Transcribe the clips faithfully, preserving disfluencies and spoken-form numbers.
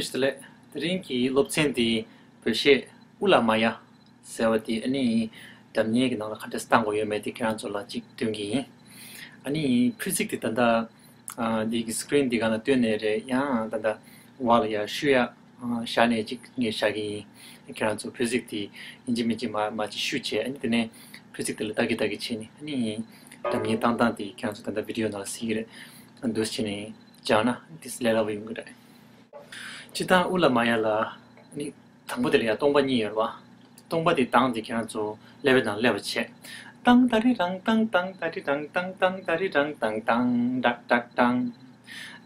བཀྲ་ཤིས་བདེ་ལེགས། དེ་རིང་གི་སློབ་ཚན་དེ་བོད་གཞས་ཨུ་ལ་མ་ཡ་ཟེར་བ་དེ་ཨ་ནི་སྒྲ་སྙན་གྱི་ནང་ལ་ག་འདྲས་བཏང་དགོས་ཡོད་མེད་དེ་ཁྱེད་རང་ཚོ་ལ་ཅིག་སྟོན་གྱི་ཡིན། ཨ་ནི་ཕུ་ཟིག་དེ་ད་ལྟ་ཨ་འདི་གི་སི་ཀི་རིན་འདི་ག་ལ་སྟོན་ནས་རེད། ཡང་ད་ལྟ་བར་ལ་ཡ་ཤུ་ཡ་ཨ་བཞག་ནས་ཅིག་ངས་བཞག་གི་ཡིན། ཁྱེད་རང་ཚོ་ཕུ་ཟིག་དེ་ཡིན་གཅིག་མིན་གཅིག་མ་མ་ཅིག་ཤུ་བྱས། ཨ་ནི་དེ་ནས་ཕུ་ཟིག་དེ་ལ་ལྟ་གི་ལྟ་གི་བྱས་ནས་ཨ་ནི་སྒྲ་སྙན་བཏང་སྟངས་དེ་ཁྱེད་རང་ཚོ་ད་ལྟ་བི་ཌི་ཡོ་ནང་ལ་གཟིགས་ཀྱི་རེད། འདུག་སེ་བྱས་ནས་སྦྱངས་ན་དེ་ལས་སླ་པོ་ཡོང་གི་རེད། སྤྱིར་བཏང་ཨུ་ལ་མ་ཡ་ལ་ནི་དང་པོ་དེ་ལ་ཡ་སྟོང་པ་གཉིས་ཡོད་རེད་བ། སྟོང་པ་དེ་བཏང་དེ་ཁྱེད་རང་ཚོ་ཀླད་པའི་ནང་སླེབས་པ་བྱས། ཏང་ཏ་རི་རང་ཏང་ཏང་ཏ་རི་རང་ཏང་ཏང་ཏ་རི་རང་ཏང་ཏང་ཏག་ཏག་ཏང་།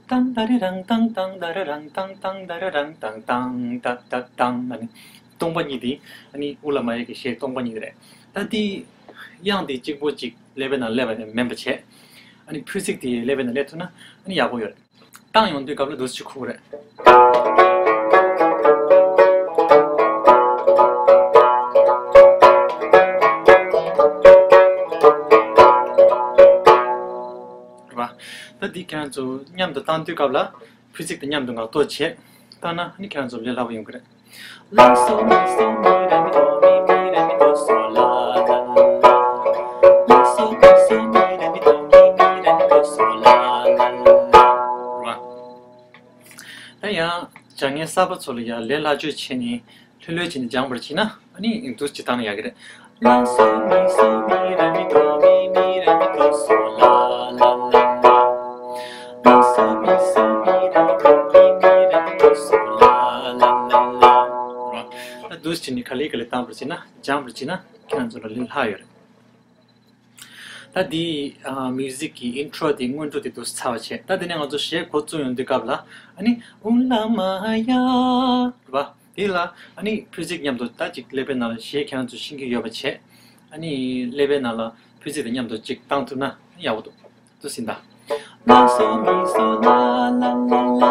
ཏང་ཏ་རི་རང་ཏང་ཏང་ཏ་རི་རང་ཏང་ཏང་ཏ་རི་རང་ཏང་ཏང་ཏག་ཏག་ཏང་། ཨ་ནི་སྟོང་པ་གཉིས་དེ་ཨ་ནི་ཨུ་ལ་མ་ཡ་གི་གཞས་སྟོང་པ་གཉིས་དེ་རེད། ད་དེ་དབྱངས་དེ་གཅིག་པོ་གཅིག་ཀླད་པའི་ནང་སླེབས་པ་མིན་པ་བྱས། ཨ་ནི་ཕུ་ཟིག་དེ་ཀླད་པའི་ནང་སླེབས་ཐུབ་ན་ཨ་ནི་ཡག་པོ་ཡོད་རེད། བཏང་ཡོང་དུས་སྐབས་ལ་འདུག་སེ་ཁུག་རེད། རེད་བ། ད་འདི་ཁྱེད་རང་ཚོ་མཉམ་དུ་བཏང་དུས་སྐབས་ལ་ཕུ་ཟིག་དང་མཉམ་དུ་ངག་ཐོག་བྱས་བཏང་ན་ཨ་ནི་ཁྱེད་རང་ཚོ་ལས་སླ་པོ་ཡོང་གི་རེད། ལ་སོ་མི་སོ་མི་རེ་མི་དོ་མི་མི་རེ་མི་དོ་སོ་ལ་ལ་ལ། ལ་སོ་མི་སོ་མི་རེ་མི་དོ་མི་མི་རེ་མི་དོ་སོ་ལ་ལ་ལ། རེད་བ། ད་ཡང་སྦྱང་མཁན་གསར་པ་ཚོ་ལ་ཡང་ལས་སླ་བཅོས་བྱས་ནས་ལྷོད་ལྷོད་བྱས་ནས་སྦྱངས་པར་བྱས་ན་ཨ་ནི་འདུག་སེ་བཏང་ན་ཡག་གི་རེད། ལ་སོ་མི་སོ་མི་རེ་མི་དོ་མི་མི་རེ་མི་དོ་སོ་ལ་ལ་ལ་ལ། ལ་སོ་མི་སོ་མི་རེ་མི་དོ་མི་མི་རེ་མི་དོ་སོ་ལ་ལ་ལ་ལ། ད་འདུག་སེ་བྱས་ནས་ག་ལེ་ག་ལེ་བཏང་བར་བྱས་ན་སྦྱངས་པར་བྱས་ན་ཁྱེད་རང་ཚོ་ལ་ལས་སླ་ཡོད་རེད། ད་འདི་ཨ་མིའུ་ཟིག་གི་ཨིན་ཊྲོ་དེ་སྔོན་འགྲོ་དེ་འདུག་སེ་ཚར་བ་བྱས། ད་དེ་ནས་ང་ཚོ་གཞས་འགོ་བཙུགས་ཡོང་དུས་སྐབས་ལ་ཨ་ནི་ཨུ་ལ་མ་ཡ་རེད་བ། དེ་ལ་ཨ་ནི་ཕུ་ཟིག་མཉམ་དུ་ད་ཅིག་ཀླད་པའི་ནང་ལ་གཞས་ཁྱེད་རང་ཚོ་ཤེས་ཀྱི་ཡོད་པ་བྱས། ཨ་ནི་ཀླད་པའི་ནང་ལ་ཕུ་ཟིག་དང་མཉམ་དུ་ཅིག་བཏང་ཐུབ་ན་ཡག་པོ་འདུག་འདུག་སེ་ད། ལ་སོ་མི་སོ་ལ་ལ་ལ་ལ།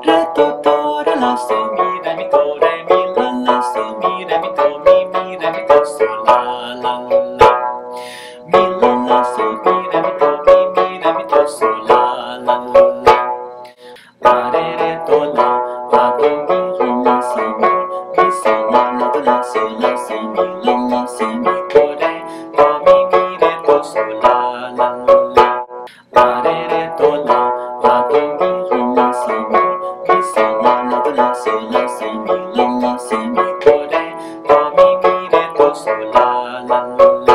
རེ་དོ་དོ་རེ་ལ་སོ་མི་རེ་མི་དོ་རེ་མི་ལ་ལ་སོ་མི་རེ་མི་དོ་མི་མི་རེ་མི་དོ་སོ་ལ་ལ་ལ། མི་ལ་ལ་སོ་མི་རེ་མི་དོ་མི་མི་རེ་མི་དོ་སོ་ལ་ལ་ལ། ལ་རེ་རེ་དོ་ལ་ལ་དོ་མི་ལ་ལ་སོ་མི། མི་སོ་ལ་ལ་དོ་ལ་སོ་ལ་སོ་མི་ལ་ལ་སོ་མི་དོ་རེ་དོ་མི་མི་རེ་དོ་སོ་ལ་ལ་ལ། ལ་རེ་རེ་དོ་ལ་ལ་དོ་མི་ལ་ལ་སོ་མི། མི་སོ་ལ་ལ་དོ་ལ་སོ་ལ་སོ་མི་ལ་ལ་སོ་མི་དོ་རེ་དོ་མི་མི་རེ་དོ་སོ་ལ་ལ་ལ་ལ།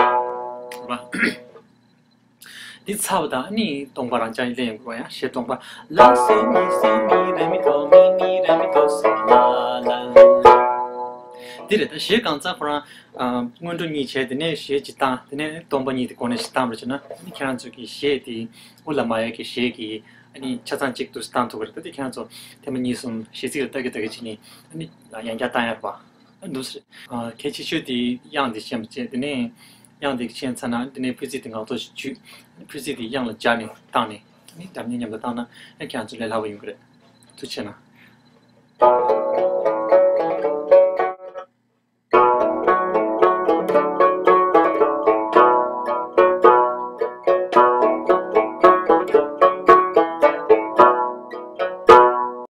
འདི་ཚར་བ་དང་ཨ་ནི་སྟོང་པ་རང་རྐྱང་ལེན་ཡོང་དགོས་ཡ། གཞས་སྟོང་པ། ལ་སོ་མི་སོ་མི་རེ་མི་དོ་མི་མི་རེ་མི་དོ་སོ་ལ་ལ་ལ་ལ། འདི་རེད། ད་གཞས་གང་ཚར་ཁོ་རང་ཨ་སྔོན་འགྲོ་གཉིས་བྱས། དེ་ནས་གཞས་གཅིག་བཏང་། དེ་ནས་སྟོང་པ་གཉིས་དེ་གོང་ནས་གཅིག་བཏང་བ་བྱས་ན་ཨ་ནི་ཁྱེད་རང་ཚོ་གི་གཞས་དེ་ཨུ་ལ་མ་ཡ་གི་གཞས་ཀྱི་ཨ་ནི་ཆ་ཚང་གཅིག་ཏུ་བཏང་ཐུབ་ཀྱི་རེད། ད་དེ་ཁྱེད་རང་ཚོ་ཐེངས་མ་གཉིས་གསུམ་གཞས་ཚིག་ལ་ལྟ་གི་ལྟ་གི་བྱས་ནས་ཨ་ནི་ཡང་བསྐྱར་བཏང་ཡ་རེད་པ། ཨ་འདུག་སེ་རེད། ཨ་གལ་ཆེ་ཤོས་དེ་དབྱངས་དེ་ཤེས་པ་བྱས། དེ་ནས་དབྱངས་དེ་ཤེས་ཚར་ན་དེ་ནས་ཕུ་ཟིག་དེ་ངག་ཐོག་ཞིག་བརྒྱུད། ཕུ་ཟིག་དེ་དབྱངས་ལ་སྦྱར་ནས་བཏང་ནས་ཨ་ནི་སྒྲ་སྙན་མཉམ་དུ་བཏང་ན་ཨ་ཁྱེད་རང་ཚོ་ལས་སླ་པོ་ཡོང་གི་རེད། ཐུགས་རྗེ་གནང་།